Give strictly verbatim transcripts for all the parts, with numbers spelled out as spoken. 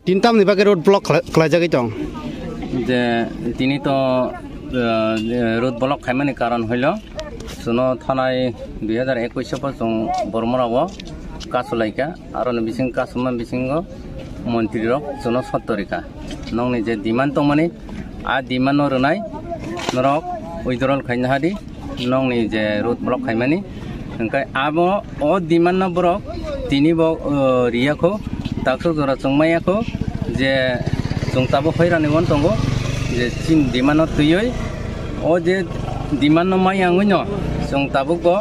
Tin tamni bagwi road block khlai-, khlaijagwi tong? Je tini to, eh, road block khaimani karon hwilo, chwngno thanai dui hajar ekush o chwng bormorao kasulaikha, aroni bising kasuma bisingo montrirok chwngno sottorikha. Nokni je demand tongmani, a demand no rwnai, norok withdrawal khaina hadi. Nokni je road block khaimani, hwnkhe abo o demand no borok tini bo, uh, riyakho, taksok jora chwngmayakho, je chwng tabuk hoirani uan tongo, je chini demand no twiwi o je demand no maya wngwi no chwng tabuk bo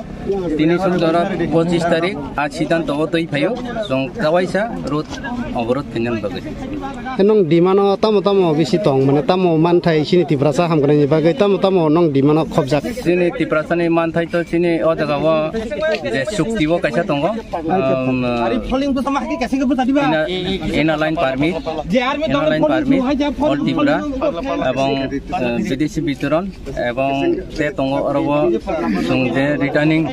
tini sok jora pochis tarik a siddhanto o twi phaio, chwng kawaisa road oborot khainani bagwi. Nong demand o tamo tamo bisi tong, mane tamo manthai chini Tiprasa hamkrai ni bagwi tamo tamo nong demand o khobjak? Chini Tiprasa ni manthai to chini o jaga o je chukti o kaisa tongo, um, ina, ina line permit, ina line permit, all Tripura, ebong, uh, bidesi bitoron, ebong te tongo oro o chwng je returning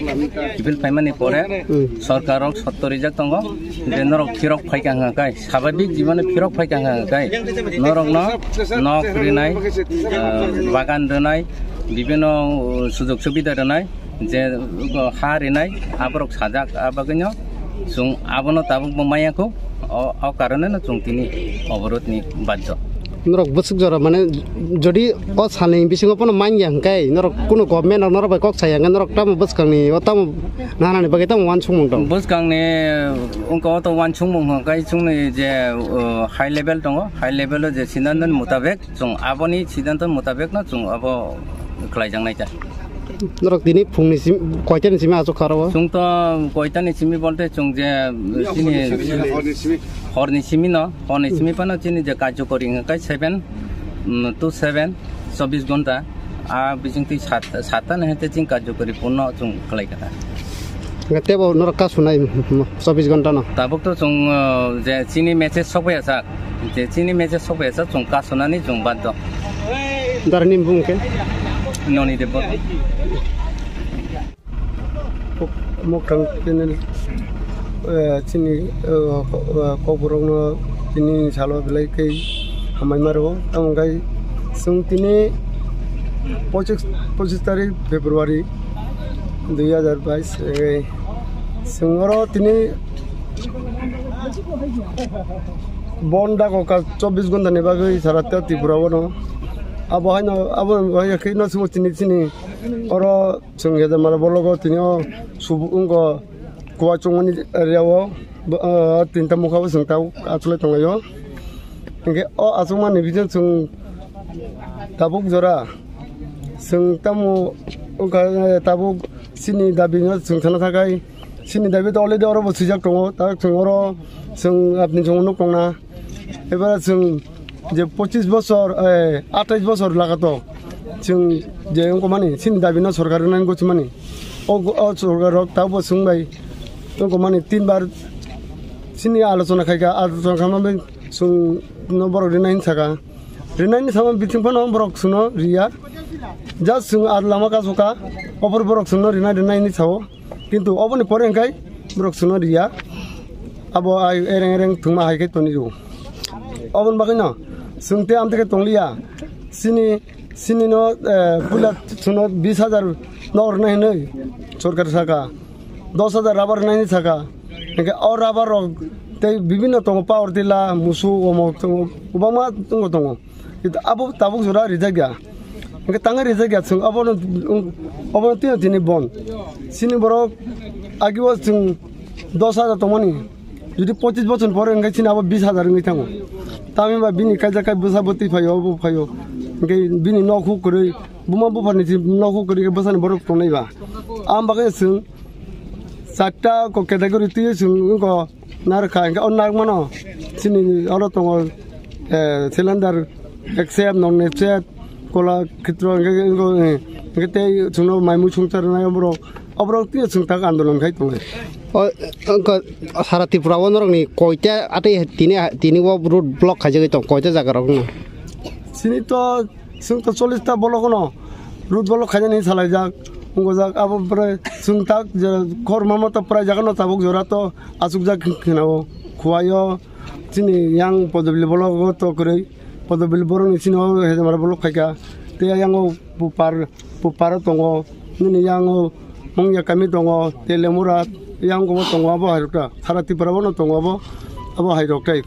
bill phaimani pore, hmm, sorkar rok sotto rijak tongo, je norok phirok phaikha hwnka kai, sababik jibone phirok phaikha hwnka kai, norokno nok rinai, ah, bagan rinai, bibino, uh, sujog subida rinai, je, uh, ha rinai, aborok sajak, a bagwino chwng abono tabuk bo maya kho, o, o karone no chwng tini oborodni baddo. Norok bwswk jora mane jodi o salni bisingo pono manya hwnkhe norok kunu government rok norok bai kok saya hwnkhe norok tamo bwskangni o tamo nahanani bagwi tamo uansukmung tong? Bwskangni wngkha o to uansukmung hwnkhe chwngni je, uh, high level tongo, high level o je siddhanto ni mutabek chwng aboni siddhanto mutabek no chwng abo khlaijaknai ta. Norok tini phungni sim-, koitani simi achuk kha oro? Chwng to koitani simi bolte chwng je chini horni simi no, horni simi phano chini je karjokori hwnkhe seven, mm, to seven, chobbish ghonta. A bising twi sat, satta ni hete chini karjokori punno chwng khlai kha. Hwnkhe tebo norok kasunai chobbish ghonta no? Tabuk to chwng, uh, je chini message sokphaiya sak, je chini message sokphaiya sak chwng kasunani chwng baddo. Darni bumung khe? Noni Debbarma. Mokang channel, eh, chini, eh, ko-, eh, kokborokno tini salo belai khe hamai maro. Tamo khe chwng tini pochis, pochis tarik February dui hajar bais, eh, chwng oro tini bon dago ka chobbish ghonta ni bagwi sara Tripura o no. Abo haino, abo hai khe no chwng tini, chini oro chwng Hejamarabologo tini o subu wngkha kuwa chungmani area o, bo, ah, tinta mukha bo chwng tabuk achulai tonglaio. Hwnkhe o achukmani bising chwng tabuk jora chwng tamo wngkha, eh, tabuk chini dabi no chwng thana thakai. Chini dabi to already oro bo swijak tongo, tak chwng oro chwng apni chwng nuk tongna. Ebar chwng je pochis bosor, eh, atais bosor lagato chwng je wngkha mani chini dabi no sorkar nang gochimani. O, o sorkar rok tabuk bo chwng bai wngkha mani tin bar chini alochona khaika, alochona khamani chwng no borok rinai hin saka. Rinai ni sama bising phano borok chwngno riya. Just chwng ar lama kasoka, opor borok chwngno rinai rinai hinwi sao. Kintu oboni pore hwnkhe borok chwngno riya. Abo ai ereng ereng thwngma hai khe toni rw. Oboni bagwino chwng tei amtwi khe tongliya. Chini, chini no, eh, puila chwngno bis hajar no rwnai hinwi sorkar saka. Dos hajar rubber rwnai hinwi saka. Hwnkhe o rubber rok tei bibinno tongo, power tila, musu, omok tongo, kwbangma tongo tongo. Kintu abo tabuk jora rijak ya. Hwnkhe tangwi rijak ya, chwng abono, abono tino tini bon. Chini borok agio chwng dos hajar tongmani. Jodi pochis bochor ni pore hwnkhe chini abo bis hajar wngwi thango. Tamni ba bini kaisa kai bwsa bwtwi phaio, obo phaio. Hwnkhe bini nok huk kwrwi, buma bupharni si nok huk kwrwi khe bwsani borok tongnai ba. Am bagwi chwng charta ko category twi chwng wngkha. Narwkha hwnkhe o narwkmano chini oro tongo, eh, cylinder ek set, non ek set, kola khitro hwnkhe, hwnkhe, eh, hwnkhe tei chwngno mai mui songcha rwnai oborok, oborok tei chwng tak andolon khai tongo. O, wngkha sara Tripura o norokni koita atwi tini, tini o road block khaijagwi tong, koita jaga rokno? Chini to Chwng to chollish ta block no road block khainani salaijak, wngkojak, abo pore chwng tak je khorma mata prai jaga no tabuk jora to achukjak kheno, Khowai o, Chini yang Podobili blogo to kwrwi, Podobili borokni chini o Hedemara blogo phaikha, tei yang o Pupar, Puparo tongo, nini yang o Mungya kami tongo, tei Lemura yang o tongo, abo hairok ta, sara Tripura bono tongo abo, abo hairok tei.